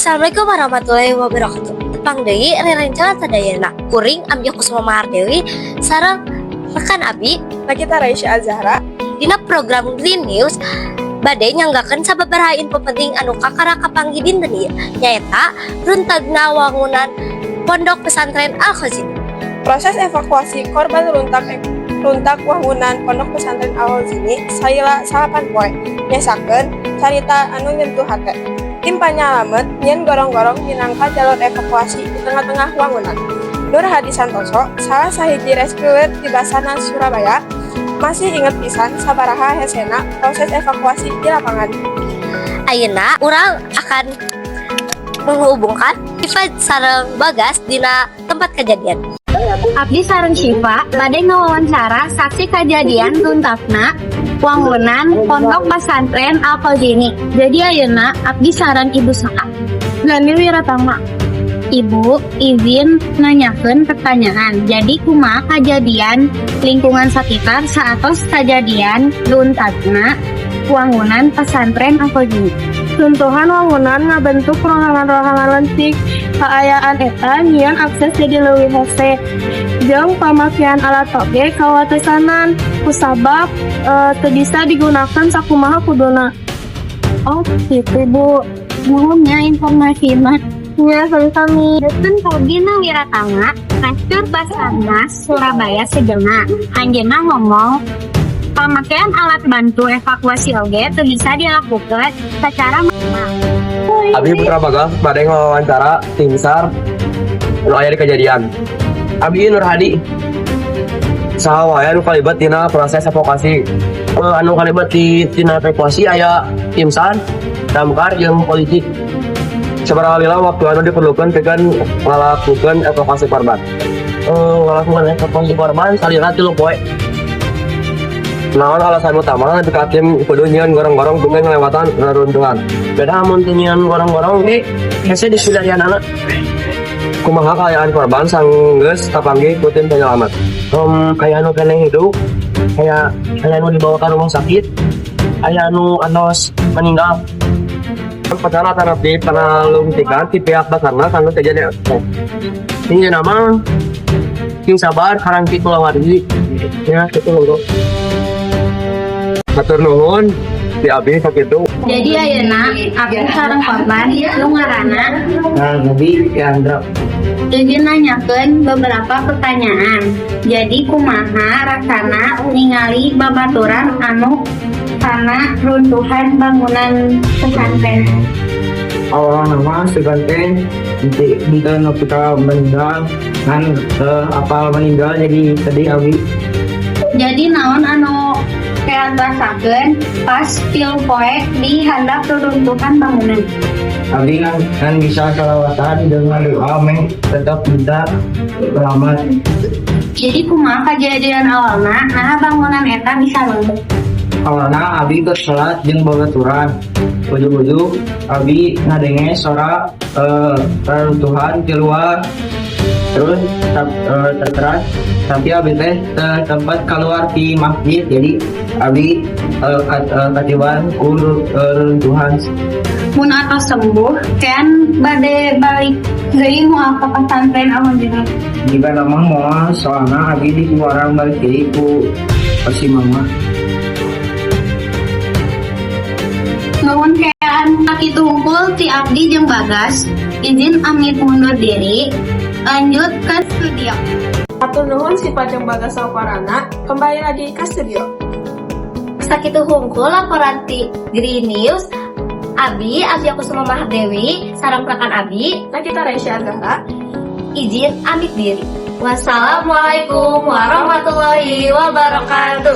Assalamualaikum warahmatullahi wabarakatuh. Tepang deui rerencangan sadayana. Kuring Amja Kusuma Mahardewi sareng rekan abi Nakita Raisya Azhara. Dina program Green News bade nyanggakeun sababaraha info penting anu kakara kapanggih dinten ieu, nyaeta runtagna wangunan Pondok Pesantren Al Khoziny. Proses evakuasi korban runtak wangunan Pondok Pesantren Al Khoziny salila 9 poe nyesakeun carita anu nyentuh hate. Tim panyalamet nyieun gorong-gorong minangka jalur evakuasi di tengah-tengah wangunan. Nur Hadi Santoso, salah sahiji rescuer di Basarnas Surabaya, masih inget pisan sabaraha hesena proses evakuasi di lapangan. Ayeuna urang akan menghubungkan Iva sareng Bagas dina tempat kejadian. Abdi sareng Syifa bade ngawawancara saksi kejadian runtakna wangunan Pondok Pesantren Al Khoziny. Jadi ayeuna abdi sareng Ibu saha? Gani Wiratama. Ibu, izin nanyakeun pertanyaan. Jadi, kumaha kejadian lingkungan sekitar saatos kejadian runtakna wangunan pesantren Al Khoziny? Runtuhan wangunan ngabentuk rohangan-rohangan lentik. Kaayaan eta nyieun akses jadi leuwih hese. Jeung pamakaian alat oge kawatesanan kusabab teu bisa digunakan sakumaha kuduna. Oh, gitu, Bu. Nuhun ya informasi mah. Nya, sami-sami. Deten Kogina Wiratama, Rescue Basarnas Surabaya sejenna. Anjeunna ngomong, pemakaian alat bantu evakuasi oge teu bisa dilakukan secara maksimal. Abi Putra Bagas bade ngawawancara tim SAR anu aya di kejadian. Abi Nur Hadi. Saha wae anu kalibat dina proses evakuasi? Anu kalibat di tina evakuasi aya tim SAR, damkar jeung polisi. Sabaraha lila waktu anu diperlukan pikeun ngalakukeun evakuasi korban? Ngalakukan evakuasi korban salila 3 poe. Naon alasan utama nepi ka tim kudu nyieun gorong-gorong pikeun ngalewatan reruntuhan? Beda amun teu nyieun gorong-gorong ge hese dipindahkeunana. Kumaha kaayaan korban sanggeus kapanggih ku tim penyelamat? Aya anu keneh hidup, aya aya anu dibawa ka rumah sakit, aya anu atos meninggal. Perkara terapi panalungtikan ti pihak Basarnas anu kejadian. Ini nama sing sabar karangki kulawargi. Ya, gitu loh. Hatur nuhun di abi sakitu. Jadi ayeuna abdi sareng korban nu ngaranna? Nah, Nabi Yandra. Izin nanyakeun beberapa pertanyaan. Jadi, kumaha rasana ningali babaturan anu kana runtuhan bangunan pesantren? Awalna mah sugan teh di nepi ka meninggal kan, apal meninggal jadi sedih abi. Jadi, naon anu kean rasakeun pas 3 poe di handap reruntuhan bangunan? Abi kan bisa salawatan dengan doa meh tetap minta selamat. Jadi, kumaha kejadian awalna nah bangunan eta bisa runtuh? Awalna abi keur salat jeung babaturan. Ujug-ujug abi ngadenge sora reruntuhan keluar terus terteras, tapi abi teh teu tempat keluar di masjid, jadi abi katiban ku reruntuhan. Mun atos sembuh, kean bade balik deui moal ka pesantren Alhamdulillah? Jika mah moal, soalna abi disuarang balik deui ku si mama. Nuhun kean. Sakitu hungkul ti abdi jeung Bagas. Izin amit mundur diri. Lanjut ke studio. Hatur nuhun Syifa jeung Bagas laporanna, kembali lagi ke studio. Sakitu hungkul laporan ti Green News. Abi, Afia Kusuma Mahadewi, sareng rekan Abi, Nakita Raisya Azhara. Izin amit diri. Wassalamualaikum warahmatullahi wabarakatuh.